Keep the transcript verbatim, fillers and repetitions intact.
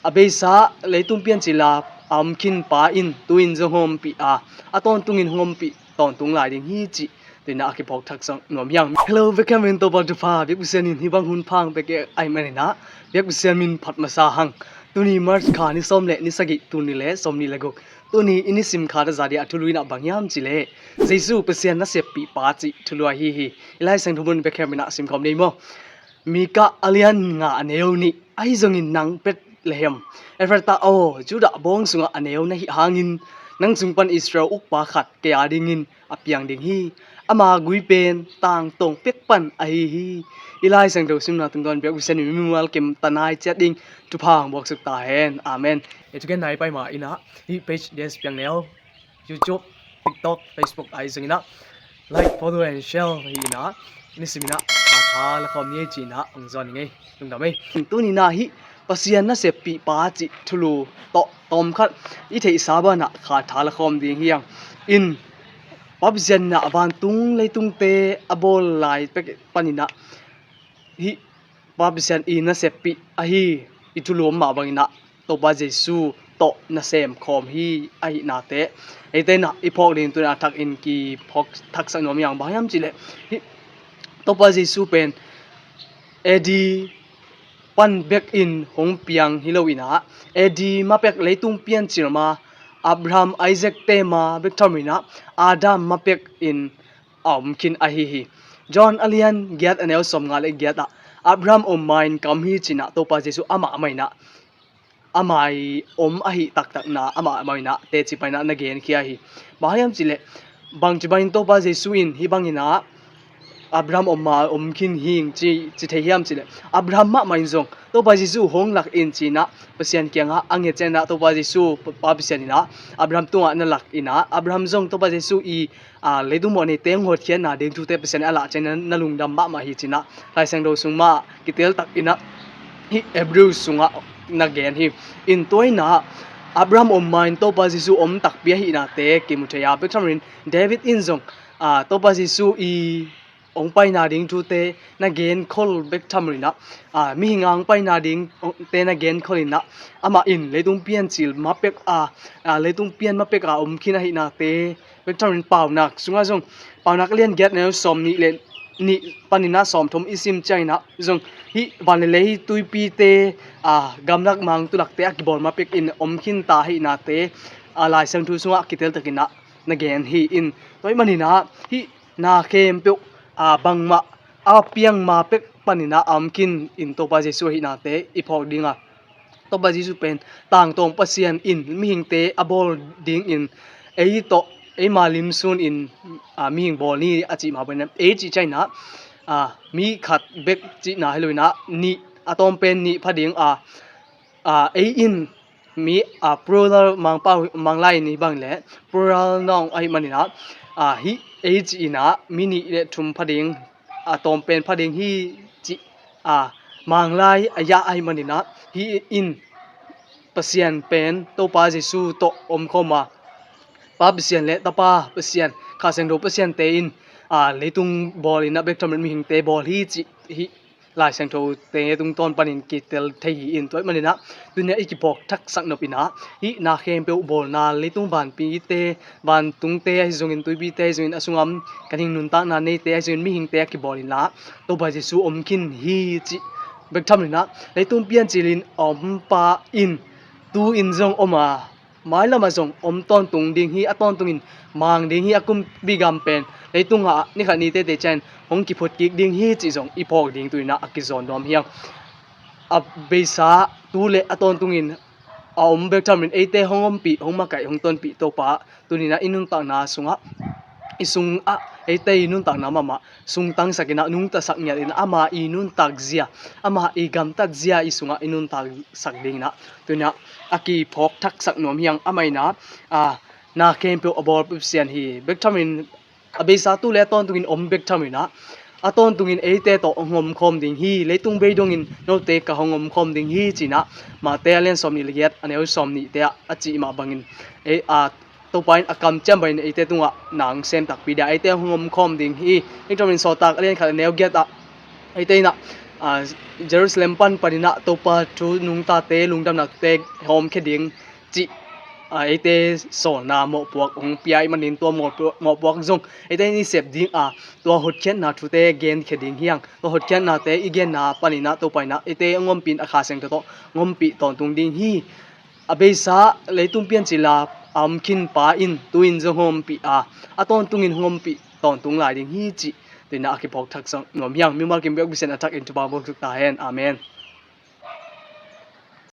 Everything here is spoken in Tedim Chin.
A beisa leitung piancil a a om khin pa in tu-in zong hong ompih a, a tawntungin hong ompih tawntung lai ding hi cih tu-in ah a kiphawk thaksak nuam hi hang. Hello, bek hem in Topa thupha, biak Pasian in hih bang hun pha hong pia ahih manin ah biak Pasian min phat masa hang. Tuni March kha ni sawm le ni sagih, tul nih le sawmnih le guk. Tuni i nisim khat a za ding a thulu in ah bang hiam cih leh Jesu Pasian naseppih pa cih thulu ahi hi. I Lai Siangtho mun bek hem in ah simkhawm ni maw. Mika a lian nga a neu nih. Ahi zongin nang Bethlehem Efrata aw, Judah bawng sungah a neu na hih hangin nang sung pan Israel ukpa khat kei a dingin a piang ding hi. Ama gui pen tangtawng pek pan ahi hi. I Lai Siangtho simna tungtawn biak Pasian in mimal kim ta nai ciat ding thupha hong buaksuk ta hen. Amen. E, thugen nai pai ma in ah hih page D S Piang Neu, YouTube, TikTok, Facebook ahi zongin ah like, follow and share hi in ah, nisim in ah kha tha la khawm ni ei ci in ah hong zawn ning ei. Lungdam ei. Tuni in ah hih Pasian naseppih pa cih thulu tawh tawm khat i theihsa banah kha tha la khawm ding hi hang. In, Pa Pasian in ah vantung leitungte a bawl lai pek panin ah hih Pa Pasian i naseppih ahi i thulu om mah bangin ah Topa Jesu tawh nasem khawm hi ahihnate eite in ah i phawk ding tu-in ah a thakin kiphawk thaksak nuam hi hang. Bang hiam cih leh hih Topa Jesu pen A D pan bek in hong piang hi lo in ah, A D ma pek leitung piancil ma, Abraham, Isaac te ma bek tham in ah, Adam ma pek in a om khin ahi hi. John a lian giat a neu sawmnga le giat ah, Abraham om ma in ka om hi ci in ah Topa Jesu amah mah in ah, ama i om ahi taktakna amah mah in ah teci pai in ah na genkhia hi. Bang hiam cih leh bangci bangin Topa Jesu in hih bangin ah Abraham om ma om khin hi ing ci, ci thei hiam cih leh Abraham mahmah in zong Topa Jesu hong lak in ci in ah Pasian kiangah a nget ciangin ah Topa Jesu, Pa Pasian in ah Abraham tungah na lak in ah Abraham zong Topa Jesu i, a, leitung mawh neite hong hotkhiatna ding thute Pasian in a lah ciangin ah na lungdam mahmah hi ci in ah Lai Siangtho sung mah kitel tak in ah hih Hebrew sungah na gen hi. In tua in ah Abraham om ma in Topa Jesu om takpi ahihnate kimu thei a, bek tham in David in zong, a, Topa Jesu i hong paina ding thute na genkhol bek tham in ah, a, mihing a hong paina dingte na genkhol in ah, amah in leitung piancil ma pek a, a, leitung pian ma pek a om khin ahihnate bek tham in Paunak sungah zong, Paunak a lian giat a neu sawmnih le nih panin ah sawmthum i sim ciangin ah zong hih van le lei tuipite, a, gamlak mang tulakte a kibawl ma pek in om khin ta ahihnate, a, Lai Siangtho sungah kitel tak in ah na gen hi. In tua ahih manin ah hih na khempeuh, a, bangmah a piang ma pek panin ah a om khin in Topa Jesu ahihnate i phawk ding a, Topa Jesu pen tangtawng Pasian in mihingte a bawl dingin ei tawh eima lim sun in, a, mihing bawl ni a cih mah bangin ah ei cih ciangin ah, a, mi khat bek cihna hi lo in ah nih, a tawm pen nih pha ding a, a, ei in mi, a, plural, Mangpau, Manglai in hih bang leh plural noun ahih manin ah, a, hih ei cih in ah mi nih le thum pha ding, a, tawm pen pha ding hi cih, a, Manglai a yah ahih manin ah hih in Pasian pen Topa Jesu tawh omkhawm a, Pa Pasian le Tapa Pasian, Kha Siangtho Pasiante in, a, leitung bawl in ah bek tham in mihingte bawl hi cih hih Lai Siangthote tungtawn panin kitel thei hi. In tua ahih manin ah tuni a i kiphawk thaksak nop in ah hih na khempeuh bawlna, leitung vanpite, vantungte ahi zongin, tuipite ahi zongin, a sungah ganhing nuntakna neite ahi zongin, mihingte a kibawl in ah Topa Jesu om khin hi cih bek tham in ah leitung piancil in a om pa in tu-in zong om a, mailamah zong om tawntung ding hi, a tawntungin mang ding hi, a kumpi gam pen leitungah ni khat ni teitei ciangin hong kiphut kik ding hi cih zong i phawk ding tu-in ah a kizawn nuam hi hang. A beisa tu le a tawntungin a om bek tham in eite hong ompih, hong makaih, hong tonpih Topa, tuni in ah i nuntakna sungah, i sungah eite i nuntakna mahmah sungtangsak in ah, nungtasak ngiat in ah, ama i nuntak zia, ama i gamtat zia i sungah i nuntaksak ding in ah tuni in ah a kiphawk thaksak nuam hi hang. Amah in ah, a, na khempeuh a bawl Pasian hi. Bek tham in a beisa tu le a tawntungin om bek tham in ah, a tawntungin eite tawh hong omkhawm ding hi, leitung bei dongin note ka hong omkhawm ding hi ci in ah Mate a lian sawmnih le giat a neu sawmnihte ah a cih mah bangin, ei, a, Topa in a kamciam bangin eite tungah na hong sem takpi dia, eite hong omkhawm ding hi. Bek tham in Sawltak a lian khat a neu giat ah eite in ah Jerusalem pan paninah Topa thu nungtate lungdamna thute hawmkhia ding cih eite sawlna mawhpuak hong pia ih manin tua mawhpuak zong eite in i sep ding a, tua hotkhiatna thute genkhia ding hiang. Tua hotkhiatnate i genna paninah Topa inah eite hong ompih in a Kha Siangtho tawh hong ompih tawntung ding hi. A beisa leitung piancil a a om khin pa in tu-in zong hong ompih a, a tawntungin hong ompih tawntung lai ding hi cih tuinah a kiphawk thak zong nuam hiang. Mimal kim biak bisen a thakin Topa buak zuk ta hen. Amen.